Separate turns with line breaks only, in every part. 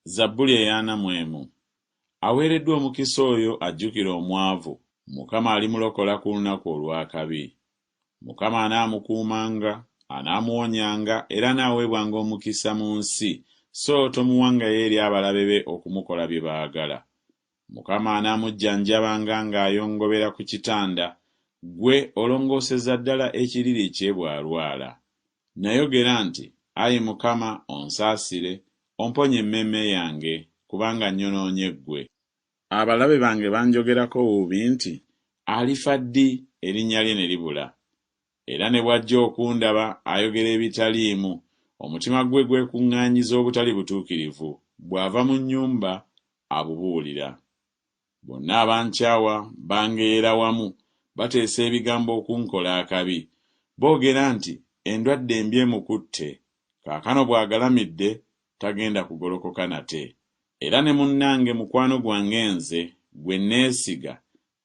Zabbuli ey'ana mu emu. Aweereddwa omukisa oyo ajjukira omwavu, Mukama alimulokola ku lunaku olw'akabi. Mukama anaamukuumanga, anaamuwonyanga, era anaaweebwanga omukisa mu nsi, so tomuwangayo eri abalabe be okumukola bye baagala. Mukama anaamujjanjabanga ng'ayongobera ku kitanda, ggwe olongooseza ddala ekiriri kye bw'alwala. Nayogera nti, Ayi Mukama, onsaasire, omponye emmeeme yange, kubanga nnyonoonye ggwe. Abalabe bange banjogerako bubi nti, Alifa ddi, erinnya lye ne libula? Era ne bw'ajja okundaba, ayogera ebitaliimu, omutima gwe gwekuŋŋaanyiza obutali butuukirivu, bw'ava mu nnyumba, abubuulira. Bonna abankyawa bangeyera wamu, bateesa ebigambo okunkola akabi. Boogera nti, Endwadde embi emukutte, kaakano bw'agalamidde, tagenda kugolokoka nate. Era ne munnange mukwano gwange nze, gwe nneesiga,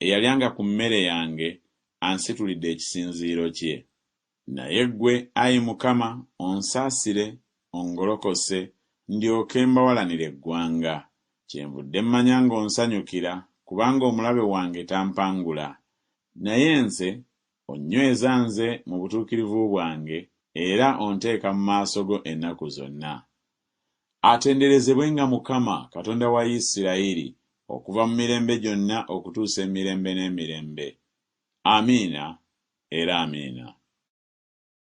eyalyanga ku mmere yange, ansitulidde ekisinziiro kye. Naye ggwe, ayi Mukama, onsaasire, ongolokose, ndyoke mbawalanire eggwanga. Kyenvudde mmanya ng'onsanyukira, kubanga omulabe wange tampangula. Naye nze, onnyweza nze mu butuukirivu bwange, era onteeka mu maaso go ennaku zonna. Atenderezebwenga Mukama, Katonda wa Isirayiri, okuva mu mirembe gyonna okutuusa emirembe n'emirembe. Amiina era Amiina.